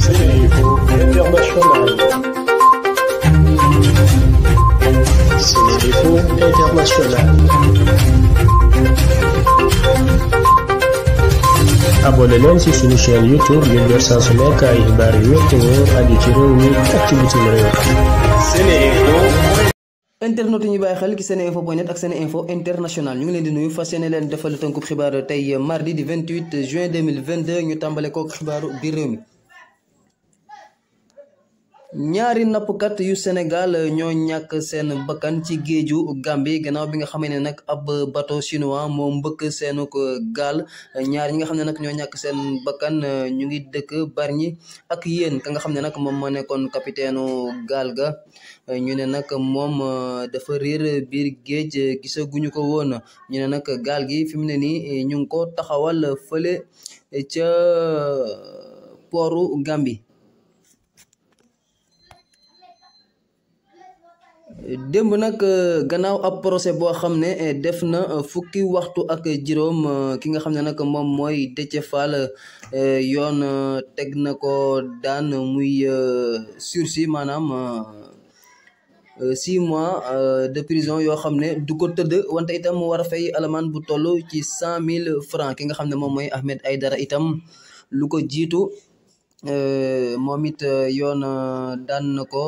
SeneInfo International. SeneInfo International. abonné leen ci suñu chaîne YouTube ngir jot saa su nekk ay xibaar yu wér te wóor aju ci réew mi ak ci bitim réew. SeneInfo. internet ñu bàyyi xel ci seneinfo.net ak SeneInfo International ñu ngi leen di nuyu fas yéene leen defal tënkub xibaar tey mardi di 28 juin 2022 ñu tàmbale kook xibaaru biir réew mi. ñaari nappkat yu Sénégal ñoo ñàkk seen bakkan ci géeju Gambie gannaaw bi nga xamee ne nag ab bateau chinois moo mbëkk seenu gaal ñaar ñi nga xam ne nag ñoo ñàkk seen bakkan ñu ngi dëkk Bargny ak yéen ka nga xam ne nag moom moo nekkoon capitaine gaal ga ñu ne nag moom dafa réer biir géej gisaguñu ko woon ñu ne nag gaal gi fi mu ne nii ñu ngi ko taxawal fële ca pooru Gambie. démb nag gannaaw ab procès boo xam ne def na fukki waxtu ak juróom ki nga xam ne nag moom mooy Déthié Fall yoon teg na ko daan muy sursis maanaam 6 mois de prison yoo xam ne du ko tëdd wante itam mu war a fay alamaan bu toll ci 100,000 francs ki nga xam ne moom mooy Ahmed Aïdara itam lu ko jiitu moom it yoon daan na ko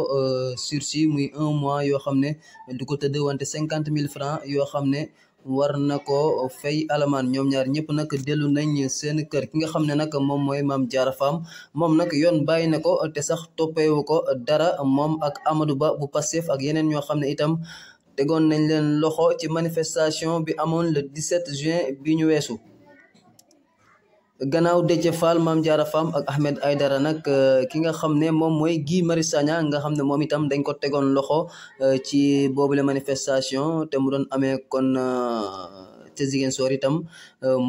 sursis muy 1 mois yoo xam ne du ko tëdd wante 50,000 francs yoo xam ne war na ko fay alamaan ñoom ñaar ñëpp nag dellu nañ seen kër ki nga xam ne nag moom mooy Mame Diarra Fam moom nag yoon bàyyi na ko te sax toppeewu ko dara moom ak Amadou Ba bu Pastef ak yeneen ñoo xam ne itam tegoon nañ leen loxo ci manifestation bi amoon le 17 juin bi ñu weesu. gannaaw Déthié Fall Mame Diarra Fam ak Ahmed Aïdara nag ki nga xam ne moom mooy Guy Marius Sagna nga xam ne moom itam dañ ko tegoon loxo ci boobule manifestation te mu doon amee kon te Ziguinchor itam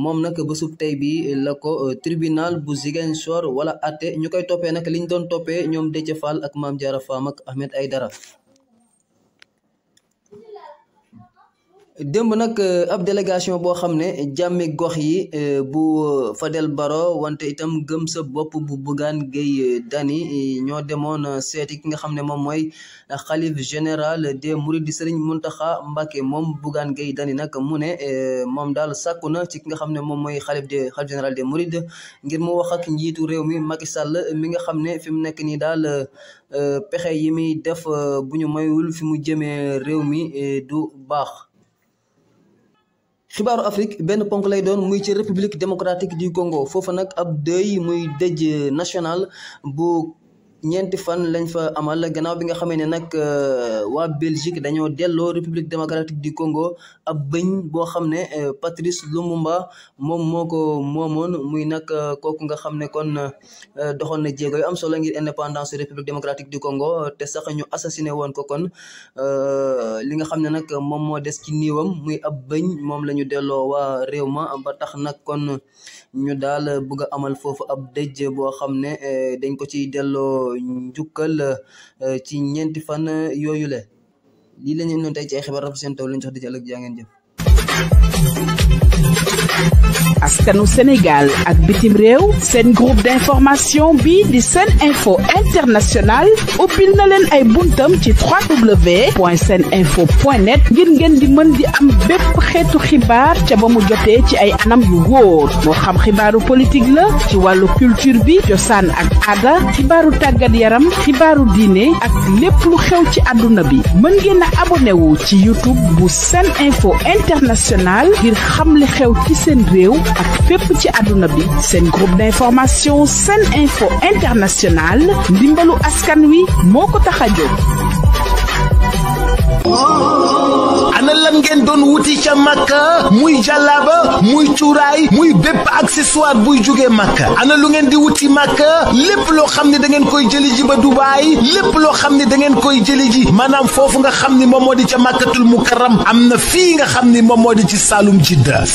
moom nag bésub tey bi la ko tribunal bu Ziguinchor wala atte ñu koy toppee nag liñ doon toppee ñoom Déthié Fall ak Mame Diarra Fam ak Ahmed Aïdara. démb nag ab délégation boo xam ne jàmmi gox yi bu Fadel Barro wante itam gëm sa bopp bu Bougane Gueye Dany ñoo demoon seeti ki nga xam ne moom mooy xalif général des Mourides di Serigne Mountakha Mbacké moom Bougane Gueye Dany nag mu ne moom daal sàkku na ci ki nga xam ne moom mooy xalif général des Mourides ngir mu wax ak njiitu réew mi Macky Sall mi nga xam ne fi mu nekk nii daal pexe yi muy def bu ñu mayul fi mu jëmee réew mi du baax. xibaaru Afrique benn ponk lay doon muy ci République démocratique du Congo foofu nag ab deuil muy dëj national bu ñeenti fan lañ fa amal gannaaw bi nga xamee ne nag waa Belgique dañoo delloo République démocratique du Congo ab bëñ boo xam ne Patrice Lumumba moom moo ko moomoon muy nag kooku nga xam ne kon doxoon na jéego yu am solo ngir indépendance République démocratique du Congo te sax ñu assassiné woon ko kon li nga xam ne nag moom moo des ci niiwam muy ab bëñ moom la ñu delloo waa réew ma ba tax nag kon ñu daal bëgg a amal foofu ab dëj boo xam ne dañ ko ciy delloo njukkal ci ñeenti fan yooyu le lii la ñu noonu tey ci ay xibaar rafet seen taw lañ jox di ci ëllëg jaa ngeen jëf. askanu Sénégal ak bitim réew seen groupe d'information bi di SeneInfo International ubbil na leen ay buntam ci www.seneinfo.net ngir ngeen di mën di am bépp xeetu xibaar ca ba mu jotee ci ay anam yu wóor moo xam xibaaru politique la ci wàllu culture bi cosaan ak aada xibaaru tàggat yaram xibaaru diine ak lépp lu xew ci àdduna bi mën ngeen a abonné wu ci YouTube bu SeneInfo International ngir xam li xew ci seen réew ak fépp ci àdduna bi seen groupe d'information SeneInfo International ndimbalu askan wi moo ko tax a jóg. ana lan ngeen doon wuti ca Makka muy jàllaaba muy cuuraay muy bépp accessoire buy jógee Makka ana lu ngeen di wuti Makka lépp loo xam ne da ngeen koy jëli ji ba Dubaay lépp loo xam ne da ngeen koy jëli ji maanaam foofu nga xam ni moom moo di ca Makkatul Mukarram am na fii nga xam ni moom moo di ci Saloum Jidda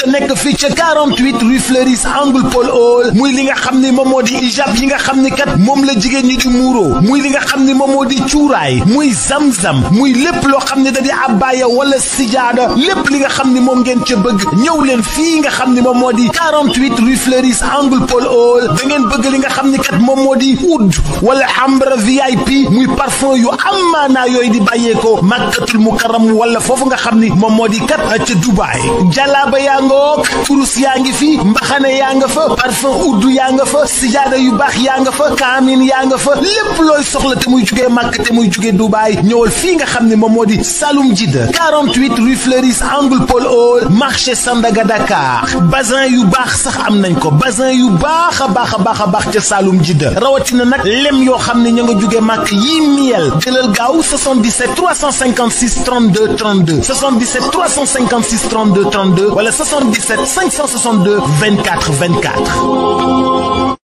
nekk fii ca 48 rue Fleuris angle Paul Hall muy li nga xam ni moom moo di hijab yi nga xam ni kat moom la jigéen ñi di muuro muy li nga xam ni moom moo di cuuraay muy zamzam muy muy lépp loo xam ne da di abaya wala sijaada lépp li nga xam ne moom ngeen ca bëgg ñëw leen fii nga xam ne moom moo di 48 rue Fleuris angle Paul Hall. da ngeen bëgg li nga xam ne kat moom moo di oud wala ambre VIP muy parfum yu am maanaa yooyu di bàyyeekoo Makkatul Mukarram wala foofu nga xam ni moom moo di kat ca Dubaay. jalaaba yaa nga wook turus yaa ngi fi mbaxane yaa nga fa parfum oud yaa nga fa sijaada yu baax yaa nga fa kaamin yaa nga fa lépp looy soxla te muy jugee Makka te muy jugee Dubaay ñëwal fii nga xam ne moom moo di Saloum Jidda 48 rue Fleuris angle Paul Hall marché Sandaga Dakar. bazin yu baax sax am nañ ko bazin yu baax a baax a baax a baax ca Saloum Jidda rawatina nag lem yoo xam ne ña nga jugee Makka yii miel jëlal gaaw 77 356 32 32 77 356 32 32 wala 77 562 24 24.